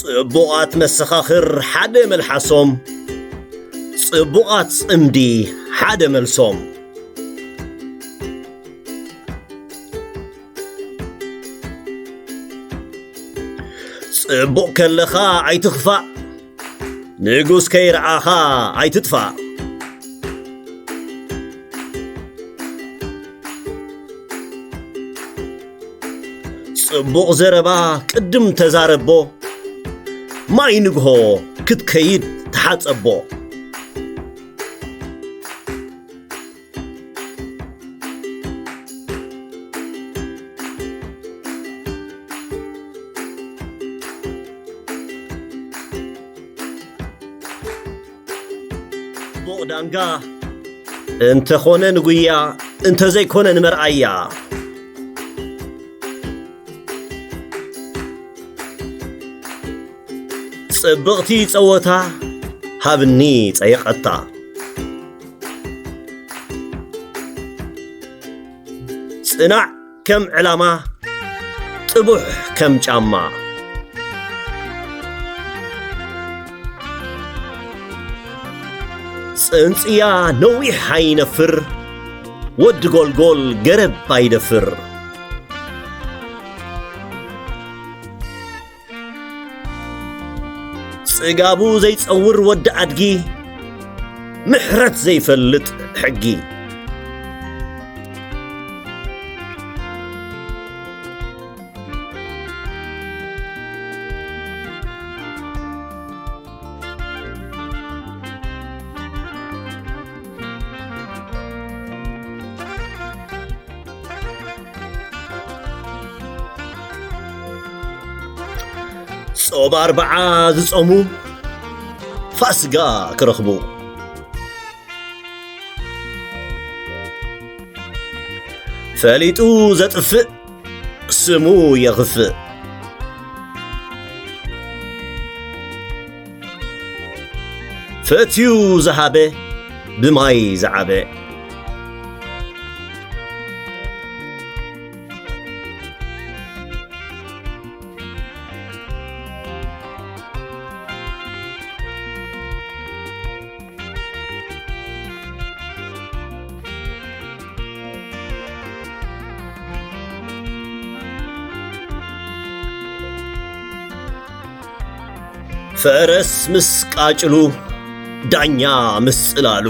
ጽቡቓት መሰኻኽር ሓደ መልሓሶም፣ ጽቡቓት ጽምዲ ሓደ መልሶም። ጽቡቕ ከለኻ ኣይትኽፋእ፣ ንጉስ ከይረኣኻ ኣይትጥፋእ። ጽቡቕ ዘረባ ቅድም ተዛረቦ፣ ማይ ንግሆ ክትከይድ ተሓጸቦ። ጽቡቕ ዳንጋ እንተኾነ ንጉያ፣ እንተዘይኮነ ንመርኣያ። ጽብቕቲ ጸወታ ሃብኒ ጸየቐታ። ጽናዕ ከም ዕላማ፣ ጥቡሕ ከም ጫማ። ጽንጽያ ነዊሕ ኣይነፍር፣ ወዲ ጎልጎል ገረብ ኣይደፍር። ጽጋቡ ዘይጸውር ወዲ ኣድጊ፣ ምሕረት ዘይፈልጥ ሕጊ። ጾም ኣርብዓ ዝጾሙ ፋስጋ ክረኽቡ። ፈሊጡ ዘጥፍእ ስሙ የኽፍእ። ፈትዩ ዝሃበ ብማይ ዝዓበ። ፈረስ ምስ ቃጭሉ፣ ዳኛ ምስ ጽላሉ።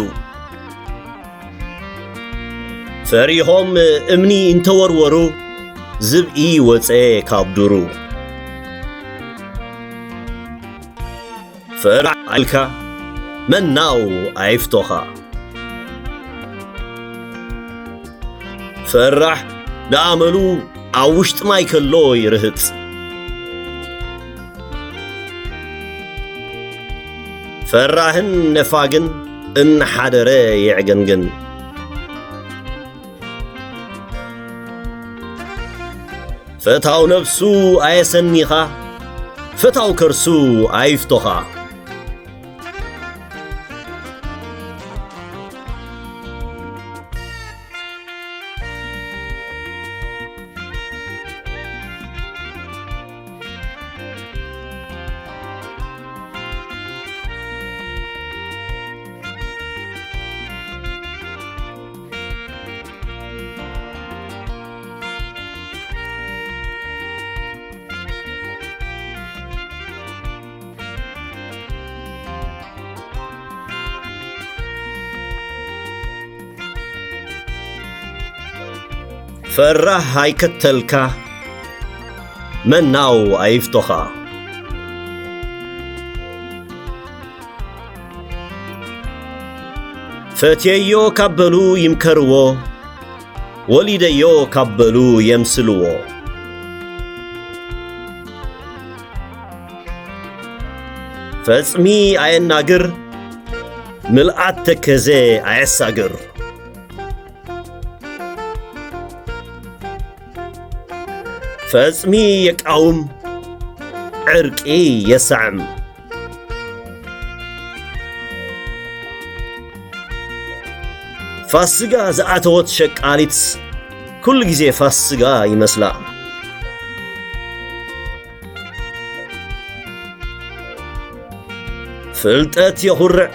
ፈሪሆም እምኒ እንተወርወሩ፣ ዝብኢ ወጸ ካብ ዱሩ። ፈራሕ ኣልካ መናው ኣይፍቶኻ። ፈራሕ ደኣመሉ ኣብ ውሽጢ ማይ ከሎ ይርህጽ። ፈራህን ነፋግን እናሓደረ የዕገንግን። ፈታው ነብሱ ኣየሰኒኻ፣ ፈታው ከርሱ ኣይፍቶኻ። ፈራህ ኣይከተልካ፣ መናው ኣይፍቶኻ። ፈትየዮ ካብ በሉ ይምከርዎ፣ ወሊደዮ ካብ በሉ የምስልዎ። ፈጽሚ ኣየናግር፣ ምልኣት ተከዘ ኣየሳግር። ፈጽሚ የቃውም፣ ዕርቂ የሳዕም። ፋስጋ ዝኣተወት ሸቃሊት ኩሉ ግዜ ፋስጋ ይመስላ። ፍልጠት የኹርዕ፣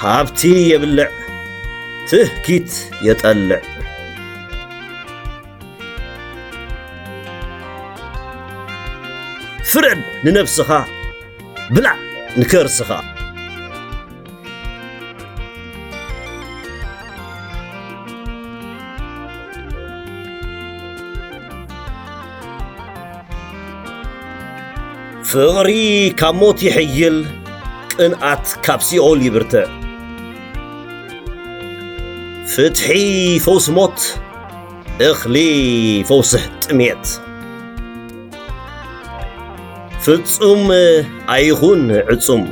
ሃብቲ የብልዕ፣ ትህኪት የጠልዕ። ፍረድ ንነብስኻ፣ ብላዕ ንከርስኻ። ፍቕሪ ካብ ሞት ይሕይል፣ ቅንኣት ካብ ሲኦል ይብርትዕ። ፍትሒ ፈውሲ ሞት፣ እኽሊ ፈውስሕ ጥሜት። ፍጹም ኣይኹን ዕጹም፣